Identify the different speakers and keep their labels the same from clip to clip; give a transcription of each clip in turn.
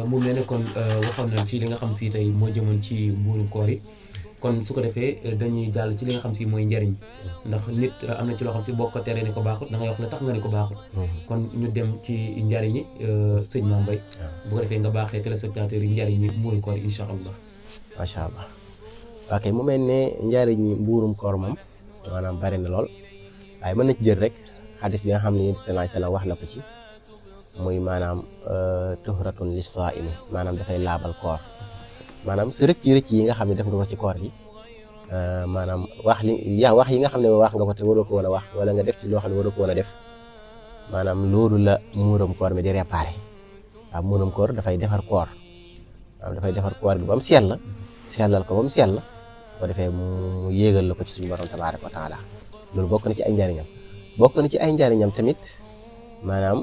Speaker 1: mu mel ne kon waxoon nañ ci li nga xam si tey moo jëmoon ci mbuurum koor yi kon su ko defee dañuy jàll ci li nga xam si mooy njariñ ndax nit am na ci loo xam si boo ko teree ni ko baaxul da ngay wax ne tax nga ni ko baaxul kon ñu dem ci njariñ yi sëñ Mame Mbaye bu ko defee nga baaxee téléspectateurs yi njariñ yi mbuurum koor yi incha allah.
Speaker 2: macha allah ok mu mel ne njariñ yi mbuurum koor moom maanaam bari na lool waaye mën na ci jël rek xadis bi nga xam ne yonent sallallahu alayhi wasallam wax na ko ci muy maanaam tuhratun lis-saa'imi maanaam dafay laabal koor maanaam sa rëcc yi nga xam ne def nga ko ci koor gi maanaam wax yi nga xam ne wax nga ko te waroo ko woon a wax wala nga def ci loo xam ne waroo ko woon a def maanaam loolu la muuram koor mi di réparé waaw muuram koor dafay defar koor maanaam dafay defar koor gi ba mu sellal ko ba mu sell ko defee mu yéegal la ko ci suñu borom tabaaraka wa taala loolu bokk na ci ay njariñam tamit maanaam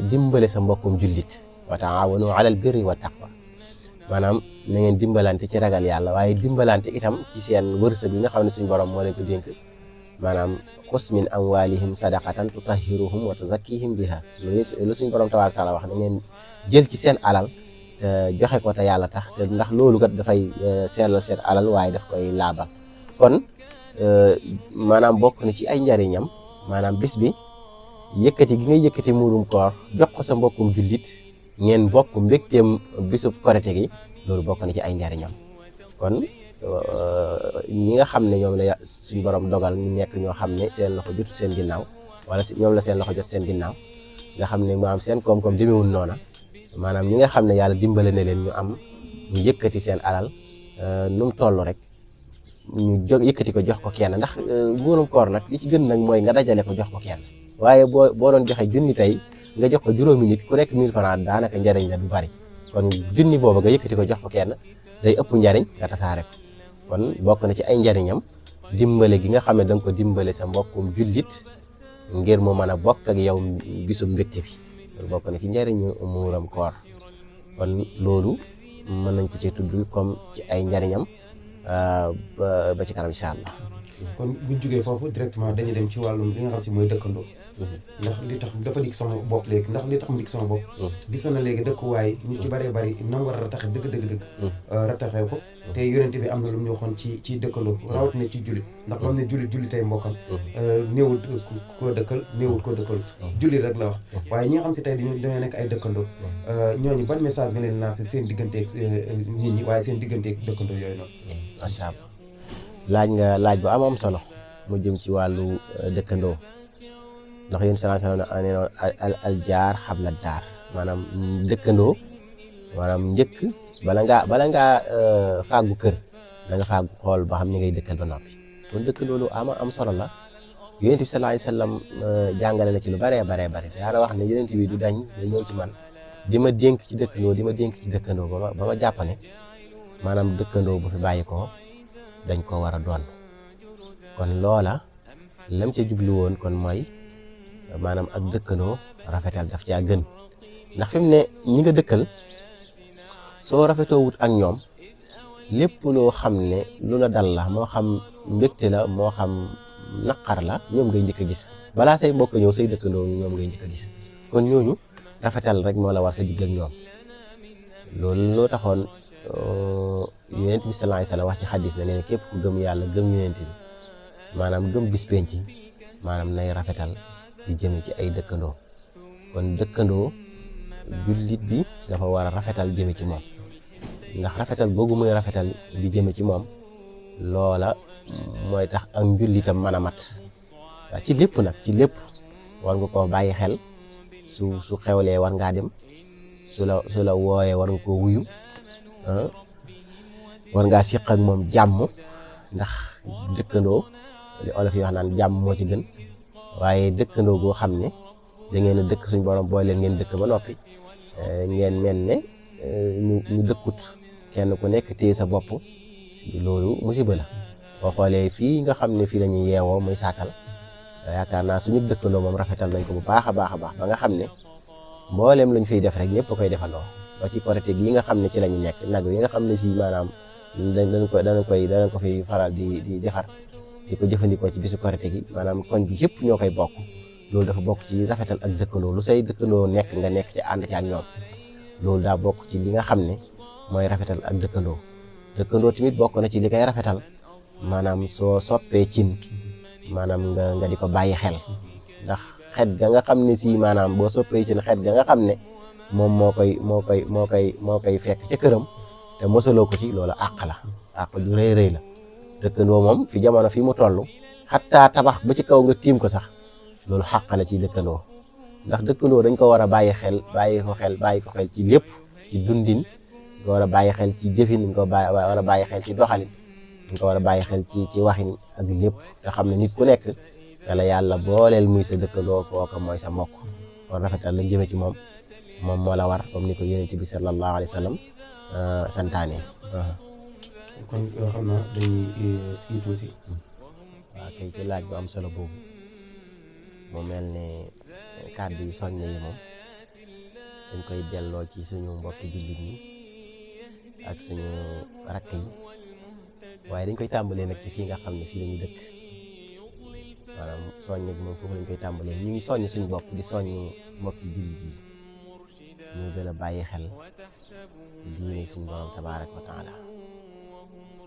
Speaker 2: dimbale sa mbokkum jullit wa taawanu alal birri wa taqwa maanaam na ngeen dimbalante ci ragal yàlla waaye dimbalante itam ci seen wërsëg bi nga xam ne suñu borom moo leen ko dénk maanaam xus min amwalihim sadaqatan tutahhiruhum wa tuzakkihim biha loolu suñu borom tabaaraka taala wax na ngeen jël ci seen alal te joxe ko te yàlla tax te ndax loolu kat dafay sellal seen alal waaye daf koy laabal kon maanaam bokk na ci ay njariñam maanaam bis bi yëkkati gi ngay yëkkati muurum koor jox ko sa mbokkum jullit ngeen bokk mbégteem bisub korite gi loolu bokk na ci ay njariñam kon ñi nga xam ne ñoom la suñu borom dogal ñu nekk ñoo xam ne seen loxo jot seen ginnaaw wala ñoom la seen loxo jot seen ginnaaw nga xam ne maanaam seen koom-koom demewul noona maanaam ñi nga xam ne yàlla dimbale na leen ñu am ñu yëkkati seen alal nu mu toll rek ñu yëkkati ko jox ko kenn ndax muurum koor nag li ci gën nag mooy nga dajale ko jox ko kenn waaye boo doon joxe junni tey nga jox ko juróomi nit ku nekk 1000 francs daanaka njariñ la du bari kon junni boobu nga yëkkati ko jox ko kenn day ëpp njariñ nga tasaare ko kon bokk na ci ay njariñam dimbale gi nga xam ne da nga ko dimbale sa mbokkum jullit ngir mu mën a bokk ak yow bisum mbégte bi loolu bokk na ci njariñu muuram koor kon loolu mën nañ ko ci tudd comme ci ay njariñam ba ci kanam incha allah.
Speaker 1: kon buñ jógee foofu directement dañuy dem ci wàllum li nga xam si mooy dëkkandoo ndax li tax dafa dikk sama bopp léegi ndax li tax mu dikk sama bopp gis na léegi dëkkuwaay ñu ci bëree bëri na mu war a rataxe dëgg rataxee ko te yonent bi am na lu mu ñu waxoon ci dëkkandoo rawatina ci jullit ndax moom ne jullit tey mbokkam néewul koo dëkkal néewul koo dëkkal jullit rek la wax waaye ñi nga xam si tey dañoo nekk ay dëkkandoo ñooñu ban message nga leen lancé seen digganteeg nit ñi waaye seen digganteeg dëkkandoo yooyu noonu.
Speaker 2: macha allah laaj nga laaj bu am solo mu jëm ci wàllu dëkkandoo ndax yéen sallallahu alayhi wa sallam al jaar xabla daar maanaam dëkkandoo maanaam njëkk bala ngaa fàggu kër da nga fàggu xool ba xam ni ngay dëkkal ba noppi kon dëkkandoo lu am solo la yonent bi sallallahu alayhi wa sallam jàngale na ci lu baree daana wax ne yonent bi du dañ day ñëw ci man di ma dénk ci dëkkandoo ba ma jàpp ne maanaam dëkkandoo bu fi bàyyi ko dañ ko war a doon kon loola lam ca jublu woon kon mooy maanaam ak dëkkandoo rafetal daf caa gën ndax fi mu ne ñi nga dëkkal soo rafetoo wut ak ñoom lépp loo xam ne lu la dal la moo xam mbégte la moo xam naqar la ñoom ngay njëkk a gis balaa say mbokk ñëw say dëkkandoo ñoom ngay njëkk a gis kon ñooñu rafetal rek moo la war sa digg ak ñoom loolu loo taxoon yonent bi sallallahu alayhi wasallam wax ci xadis ne képp ku gëm yàlla gëm yonent bi maanaam gëm bis penc maanaam nay rafetal di jëm ci ay dëkkandoo kon dëkkandoo jullit bi dafa war a rafetal jëme ci moom ndax rafetal googu muy rafetal di jëme ci moom loola mooy tax ak njullitam mën a mat waaw ci lépp nag ci lépp war nga koo bàyyi xel su xewlee war ngaa dem su la wooyee war nga koo wuyu war ngaa siq ak moom jàmm ndax dëkkandoo li olof yi wax naan jàmm moo ci gën waaye dëkkandoo goo xam ne da ngeen a dëkk suñ borom booy leen ngeen dëkk ba noppi ngeen mel ne ñu dëkkut kenn ku nekk téye sa bopp loolu musiba la boo xoolee fii nga xam ne fii la ñuy yeewoo muy Sakal yaakaar naa suñu dëkkandoo moom rafetal nañ ko bu baax a baax ba nga xam ne mboolem lañ fiy def rek ñëpp koy defandoo ba ci korite gi nga xam ne ci la ñu nekk nag yi nga xam ne si maanaam danañ ko fi faral di defar di ko jëfandikoo ci bisu korite gi maanaam koñ bi yëpp ñoo koy bokk loolu dafa bokk ci rafetal ak dëkkandoo lu say dëkkandoo nekk nga nekk ci ànd ci ak ñoom loolu daa bokk ci li nga xam ne mooy rafetal ak dëkkandoo. dëkkandoo tamit bokk na ci li koy rafetal maanaam soo soppee cin maanaam nga di ko bàyyi xel ndax xet ga nga xam ne si maanaam boo soppee cin xet ga nga xam ne moom moo koy fekk ca këram te mosaloo ko ci loolu àq la àq ju rëy rëy la. dëkkandoo moom fi jamono fi mu toll xattaa tabax ba ci kaw nga tiim ko sax loolu xàq la ci dëkkandoo ndax dëkkandoo dañ ko war a bàyyi ko xel ci lépp ci dundin nga war a bàyyi xel ci jëfin nga war a bàyyi xel ci doxalin nga war a bàyyi xel ci waxin ak lépp te xam ne nit ku nekk yàlla yàlla booleel muy sa dëkkandoo kooka mooy sa mbokk kon rafetal lañ jëme ci moom moo la war comme ni ko yonent bi sallallahu alayhi wa sallam santaane.
Speaker 1: kon xam naa dañuy kii tuuti.
Speaker 2: waaw kay ci laaj bu am solo boobu mu mel ne kàddu yi soññe yi moom dañ koy delloo ci suñu mbokki jullit ñi ak suñu rakk yi waaye dañ koy tàmbalee nag ci fii nga xam ne fii la ñu dëkk maanaam soññe bi moom foofu lañ koy tàmbalee ñu ngi soññ suñu bopp di soññ mbokki jullit yi ñu gën a bàyyi xel diine suñu borom tabaaraka wa taala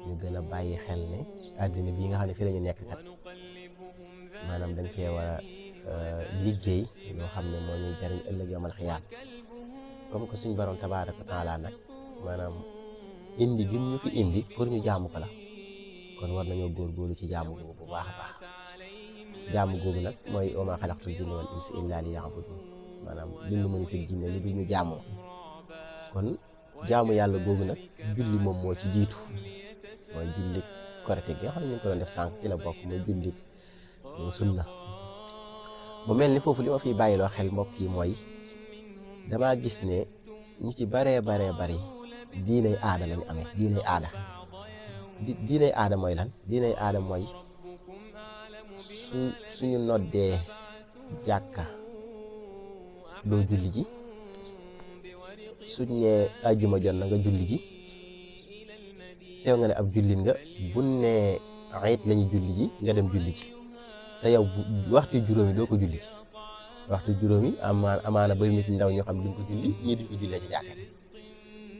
Speaker 2: ñu gën a bàyyi xel ne àddina bii nga xam ne fii la ñu nekk kat maanaam dañ fee war a liggéey loo xam ne moo ñuy jariñ ëllëg yawmal xiyaam comme que suñu borom tabaaraka wa taala nag maanaam indi gi ñu fi indi pour ñu jaamu ko la kon war nañoo góorgóorlu ci jaamu googu bu baax a baax jaamu googu nag mooy wa maa xalaqtul jinna wal insa illaa liya'buduun maanaam bindu ma nit ak jinne lu dul ñu jaamoo kon jaamu yàlla googu nag julli moom moo ci jiitu mooy julli korite gi nga xam ne ñu ngi ko doon def sànq ci la bokk mooy julli sunna mu mel ni foofu li ma fiy bàyyiloo xel mbokk yi mooy damaa gis ne ñu ci baree bari diinay aada lañu amee diinay aada diinay aada mooy lan diinay aada mooy suñu noddee jàkka doo julli ji suñ ne ajjuma jot na nga julli ji teew nga ne ab jullit nga buñ ne ayit la ñuy julli ji nga dem julli ji te yow waxtu juróomi doo ko julli ji waxtu juróomi amaana bari nit ndaw ñoo xam duñ ko julli ñii duñ ko jullee ci jàkka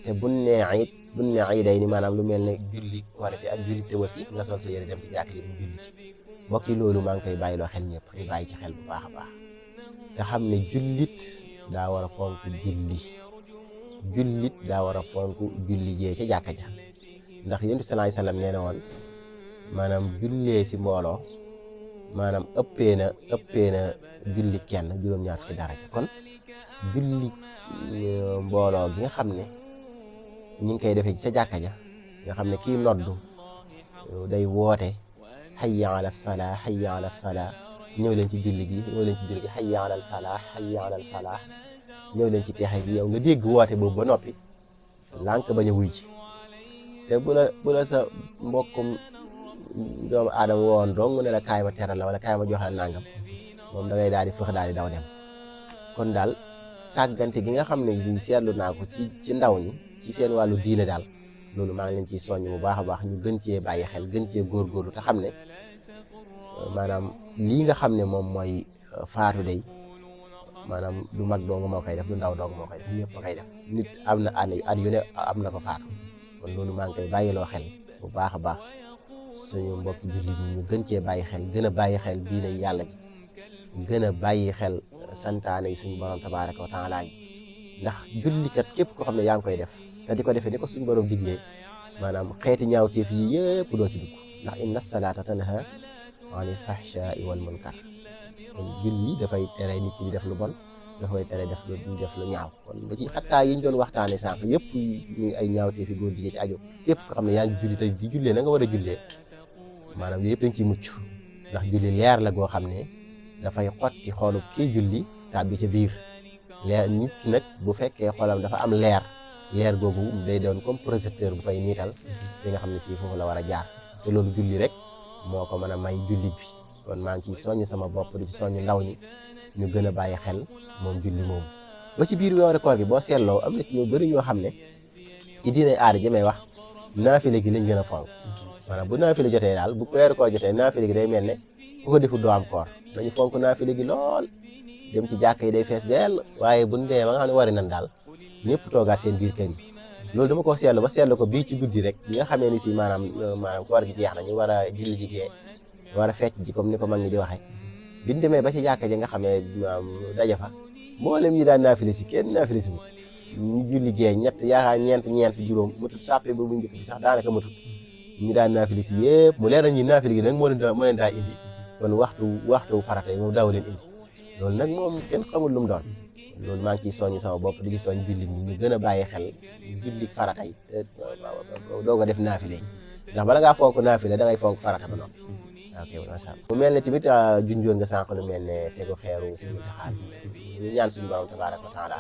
Speaker 2: te buñ ne ayit day ni maanaam lu mel ne julli korite ak julli tabaski nga sol sa yére dem ci jàkka ji dem julli ji mbokk yi loolu maa ngi koy bàyyiloo xel ñëpp ñu bàyyi ci xel bu baax a baax te xam ne jullit daa war a fonk jullit daa war a fonk julli jee ca jàkka ja ndax yonent bi sallallahu alayhi wasallam nee na woon maanaam jullee si mbooloo maanaam ëppee na julli kenn juróom-ñaar fukki daraja kon julli mbooloo gi nga xam ne ñu ngi koy defee ci sa jàkka ja nga xam ne kii noddu day woote hayya ala salaa hayya ala salaa ñëw leen ci julli gi hayya ala falaax hayya ala falaax ñëw leen ci teexe gi yow nga dégg woote boobu ba noppi lànk bañ a wuy ci te bu la sa mbokkum doomu aadama woon dong ne la kaay ma teral la wala kaay ma jox la nangam moom da ngay daal di fëx daal di daw dem kon daal sàggante gi nga xam ne seetlu naa ko ci ndaw ñi ci seen wàllu diine daal loolu maa ngi leen ciy soññ bu baax a baax ñu gën cee bàyyi xel gën cee góorgóorlu te xam ne maanaam lii nga xam ne moom mooy faatu day maanaam du mag dong moo koy def du ndaw dong moo koy def ñëpp koy def nit am na at yu ne am na ko faatu kon loolu maa ngi koy bàyyiloo xel bu baax a baax suñu mbokk jullit ñi ñu gën cee bàyyi xel gën a bàyyi xel diine yàlla ji gën a bàyyi xel santaane yi suñu borom tabaaraka wa taala yi ndax jullikat képp koo xam ne yaa ngi koy def te di ko defee ni ko suñu borom diglee maanaam xeeti ñaawteef yi yëpp doo ci dugg ndax inna salaata tanha anil fahshaa'i wal munkar kon julli dafay tere nit ki di def lu bon dafay tere def lu ñaaw kon ba ci xattaa yi ñu doon waxtaane sànq yëpp ñu ay ñaawteef yi góor jigéen ci aju képp koo xam ne yaa ngi julli tey di jullee na nga war a jullee maanaam yooyu yëpp dañ ciy mucc ndax julli leer la goo xam ne dafay xotti xoolub kii julli tàbbi ca biir leer nit ki nag bu fekkee xolam dafa am leer googu day doon comme projecteur bu fay niital fi nga xam ne si foofu la war a jaar te loolu julli rek moo ko mën a may jullit bi kon maa ngi ciy soññ sama bopp di ci soññ ndaw ñi ñu gën a bàyyi xel moom julli moom ba ci biir weeru koor gi boo seetloo am na ci ñu bëri ñoo xam ne ci diine aada ji may wax naafile gi lañ gën a fonk maanaam bu naafile jotee daal bu weeru koor jotee naafile gi day mel ne ku ko defut doo am koor dañu fonk naafile gi lool dem ci jàkk yi day fees dell waaye bu ñu demee ba nga xam ne wari nan daal ñëpp toogaat seen biir kër yi loolu dama ko seetlu ba seetlu ko bii ci guddi rek bi nga xamee ni si maanaam koor gi jeex na ñu war a julli jigee war a fecc ji comme ni ko mag ñi di waxee biñ demee ba ci jàkka ji nga xamee daje fa mboolem ñi daan naafile si kenn naafile si ñu julli gee ñeent juróom matut sàppe ba bu njëkk bi sax daanaka matut ñi daan naafile si yëpp mu leer na ñi naafile gi nag moo leen daa indi kon waxtu farata yi moom daaw leen indi loolu nag moom kenn xamul lu mu doon loolu maa ngi ciy soññi sama bopp di ci soññ jullit ñi ñu gën a bàyyi xel julli farata yi doog a def naafile yi ndax bala ngaa fonk naafile da ngay fonk farata ba noppi ok macha allah mu mel ne tamit junjoon nga sànq lu mel ne tegu xeeru si Muntaxa ñu ñaan suñu borom tabaaraka wa taala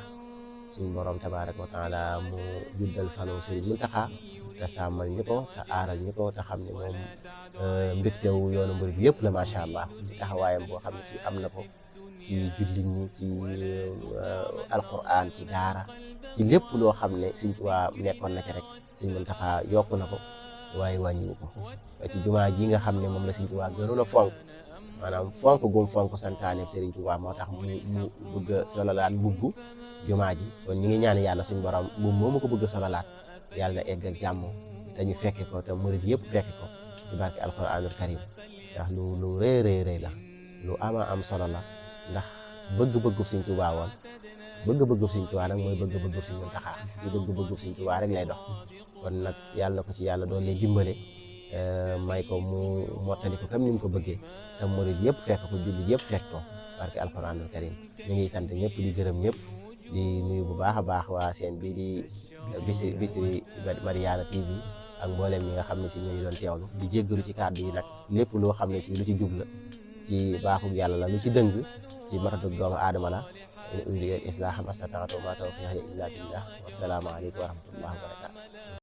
Speaker 2: suñu borom tabaaraka wa taala mu juddal fanu Sëriñ Muntaxa te sàmmal ñu ko te aaral ñu ko te xam ne moom mbégtewu yoonu murid bi yëpp la macha allah ci taxawaayam boo xam ne si am na ko ci jullit ñi ci alquran ci daara ci lépp loo xam ne Sëriñ Tuubaa nekkoon na ci rek Sëriñ Muntaxa yokku na ko waaye wàññiwu ko ci jumaa ji nga xam ne moom la Sëriñ Tuubaa gënoon a fonk maanaam fonk gum fonk santaane Sëriñ Tuubaa moo tax mu bëgg a sololaat mbubbu jumaa ji kon ñi ngi ñaan yàlla suñu borom moom moomu ko bëgg a sololaat yàlla na egg ak jàmm te ñu fekke ko te murid yëpp fekke ko ci barke alquranul karim ndax lu rëy la lu am solo la ndax bëgg-bëggub Sëriñ Tuubaa woon bëgg-bëggub Sëriñ Tuubaa nag mooy bëgg-bëggub Sëriñ Muntaxa ci bëgg-bëggub Sëriñ Tuubaa rek lay dox kon nag yàlla na ko ci yàlla doon leen dimbale may ko mu mottali ko comme ni mu ko bëggee te murid yëpp fekk ko julli yëpp fekk ko barke alquranul karim ñu ngi sant ñëpp di gërëm ñëpp di nuyu bu baax a baax waa seen bii di Bichri Madiyana TV ak mboolem ñi nga xam ne si ñu doon teewlu di jéggalu ci kàddu yi nag lépp loo xam ne si lu ci jub la ci baaxul yàlla la lu ci dëng ci matatu doomu aadama la in uriidu illal islaaha mastata'tu wa ma tawfiiqi illa billah wassalaamu aleykum wa rahmatullahi wa barakatuh